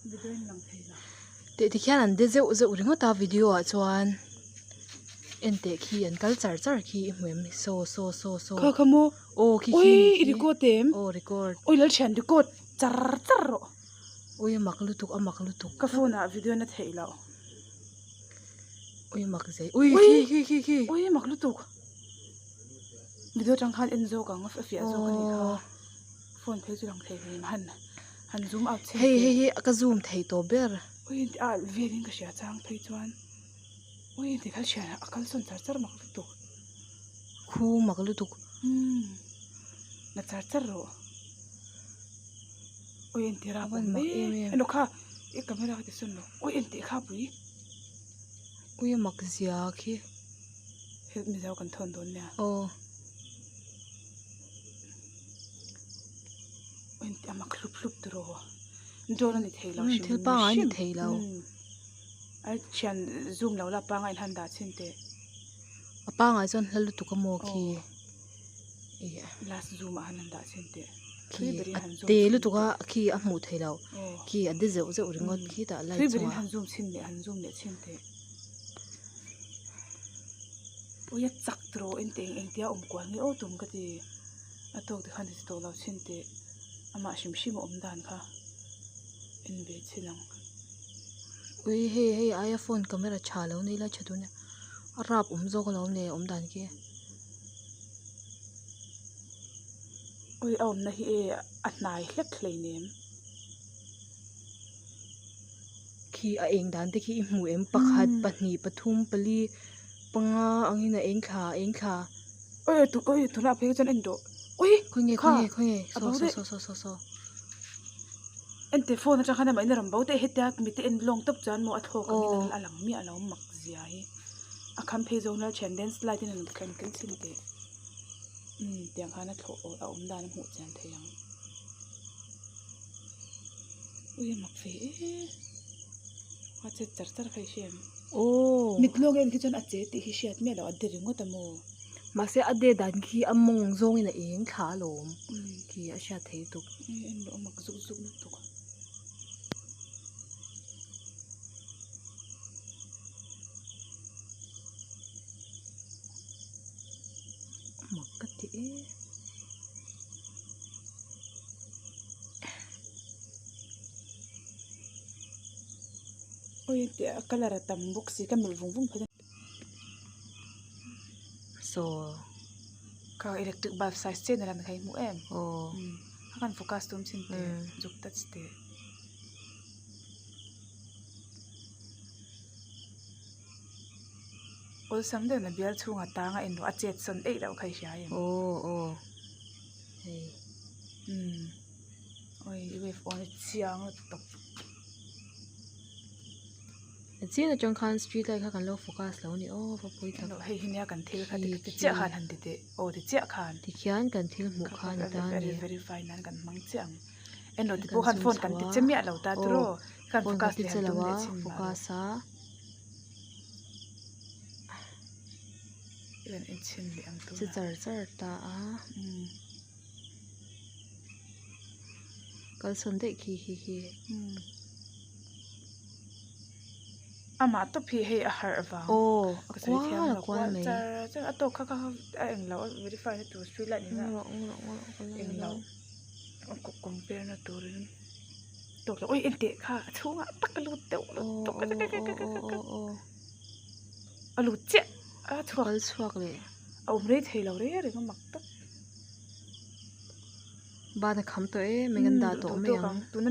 Video in lang thei lo. Teh tikhian an de zeuh zeuh ringawt a video ah chuan en teh khi an kal char char khi i hmu em saw saw saw saw. Kha kha maw? Aw khi khi Ui i record em? Aw record. Ui Lalthian record char char rawh. Ui a mak lutuk a mak lutuk. Ka phone ah video na theih loh. Ui mak zei ui khi khi khi khi. Ui mak lutuk. Video tang khan en zawk ang a fiah zawk a nih kha. Phone phei chu lang thei ve han han zoom out chhin Hei hei hi ka zoom thei tawh ber. Ui a alh vel in ka hria chang phei chuan ui ti kha thian a kal sawn char char mak lutuk. Khu mak lutuk. Umm la char char rawh. Ui entir a pawm mai emaw kha i camera ka ti sawn lo ui entih kha pui. Ui a mak zia khi. Help mizo kan thawn dawn nia. Aw. Ui a mak hlup hlup tiraw. Drone a ni thei lo hrim Thil pangai a ni thei lo. A thian zoom lo la pangai in han dah chhin teh. A pangai chuan hla lutuk a maw khi. Last zoom ah han han dah chhin teh. Khi a te lutuk a khi a hmuh theih loh khi a de zeuh zeuh ringawt khi tah light Thui berin han zoom chhin leh han zoom leh chhin teh. Ui a chak tawh en teh eng tia awm kual nge aw tum ka ti. A tawk te khan ti tawh lo chhin teh amah hrim hrim a awm dan kha en ve chhin ang. Ui hei hei aia phone camera tha lo nei la tha tur nia a rap awm zawk alawm le awm dan khi. Ui a awmna hi e a hnai hlek hleinem. Khi a eng dan te khi i hmu em pakhat pahnih pathum pali panga angin a eng thla a eng thla. Ui tu ui tunah phei chuan en duh ui khawnge kha khawnge khawnge a saw bo saw daih. saw saw saw saw. Enteh phone atang khan amah in a rawn bo daih hetia mite en lawng tawp chuan maw a thlawk angin Aw. a lang miah lo mak zia hi a kham phei zawng lal thian landslide in an kan ken chhin teh. Umm tiang khan a thlawh aw a awm dan a hmuh chian thei ang ui a mak ve e a chet char char kha i hria em aw mit lawng en khi chuan a che tih hi hriat miah loh a de ringawt a maw mahse a de dan khi a mawng zawngin a eng thla alawm khi a hriat thei tuk ui en loh a mak zuk zuk lutuk. Mak ka ti e. Ui tih a colour a tam bawk si ka melh vung vung phei chuan. Saw. Kha electric bulb size chen a lan kha i hmu em? Aw. A kan focus tum chhin teh zuk touch teh. Awlsam deuhin a bial chhungah tang a inrawh a chet sawn eih loh kha i hria em? Aw aw hei umm awi i wave awn i chiang lutuk. A chin atang khan street light kha kan lo focus lo a ni aw va pawi tak. Hei hi nia kan thil kha ti chiah khan han ti teh aw ti chiah khan. Tikhian kan thil hmuh kha ni ta a ni. Verify nan kan hmang chiah ang. Enlo ti pawh khan phone kan ti che miah lo ta tiraw khan Phone kan focus ti leh che han lo tum a leh chhin mah lo. focus a. I rawn en chhin leh ang Che tunah. char char ta a. Kal sawn daih khi khi khi. Amah tawp hi hei a harh vang. Aw a Ka sawi thiam kual a lo kual kual mai. char char a tawk kha kha a englo a verify na tur street light nena englo. Compare na turin tawk lo ui enteh kha a chhungah tak a lut deuh lutuk a a lut chiah a chhuak kal chhuak leh a awm rei thei lo reng reng a mak tak ban a kham tawh em eng an dah tawh mai ang.